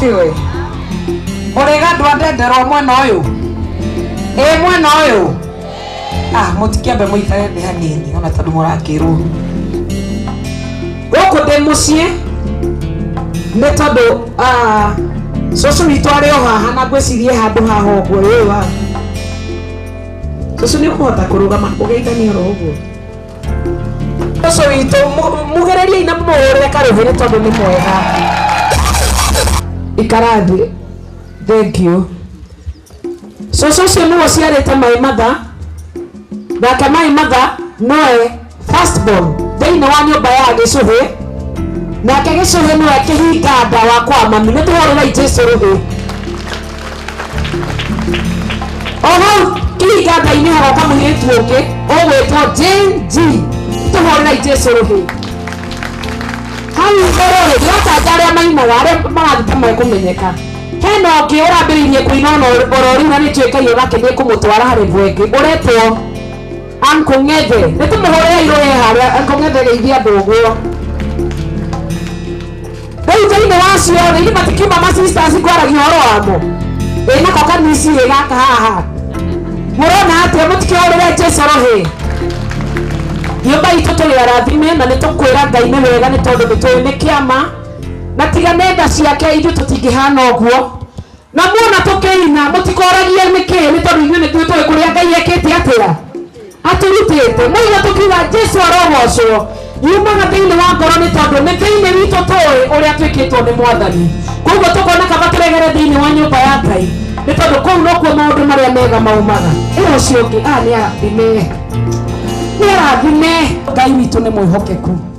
Asifiwe. Mũrĩga andũ a Ndenderwa mwena ũyũ? Ĩ mwena ũyũ? Ah, mũtikĩambe mũikare thĩ hanini ona tondũ mũrakĩrwo. Gũkũ ndĩ mũciĩ nĩ tondũ ah, cũcũ witũ arĩ o haha na ngwĩcirie handũ haha ũguo ĩ wa. Cũcũ nĩ ũkũhota kũrũgama ũgeithanie oro ũguo. Cũcũ witũ mugererie na mũhũrĩre karũhĩ nĩ tondũ nĩ mwega. Ikara thĩ. Thank you. Cũcũ ũcio nĩwe ũciarĩte Mai Matha, nake Mai Matha nowe first born thĩinĩ wa nyũmba ya Gĩcũhĩ, nake Gĩcũhĩ nĩwe kĩhinga nda wa kwa mami. Nĩ tũhũrĩrei Jesũ rũhĩ. O hau kĩhinga nda-inĩ hagoka mũirĩtu ũngĩ ũgwĩtwo Jane G. Tũhũrĩrei Jesũ rũhĩ. Hau igũrũ rĩ, ndĩratanja arĩa mainaga, arĩa marathiĩ ta mekũmenyeka. Hena ũngĩ ũrambĩrĩirie kũina ona oro rĩu na nĩ njũĩ Ngai onake nĩ ekũmũtwara harĩ bwengĩ ũretwo Uncle Ng'ethe. Nĩ tũmũhũrĩre irũĩ harĩa Uncle Ng'ethe geithia andũ ũguo. Rĩu thĩinĩ wa acio rĩ, ithe matikiuma ma sisters ngwaragia ũhoro wamo. Ĩ nako kanisi ĩ gaka haha. Mũrona atĩa mũtikĩhũrĩre Jesu rũhĩ. Nyũmba itũ tũrĩ arathime na nĩ tũkwĩra Ngai nĩ wega nĩ tondũ nĩ tũĩ nĩ kĩama na tiga nenda ciake ithuĩ tũtingĩhana ũguo. Na muona tũkĩina mũtikoragie nĩkĩ nĩ tondũ ithuĩ nĩ tũĩ kũrĩa Ngai ekĩte atĩa atũrutĩte. Mũigua tũkiuga Jesu arogocwo yumaga thĩinĩ wa ngoro nĩ tondũ nĩ thĩinĩ witũ tũĩ ũrĩa twĩkĩtwo nĩ Mwathani. Koguo tũkona kaba tũregere thĩinĩ wa nyũmba ya Ngai nĩ tondũ kũu nokuo maũndũ marĩa mega maumaga. Ĩra ũcio ũngĩ, ah, nĩ arathime, nĩ arathime. Ngai witũ nĩ mwĩhokeku.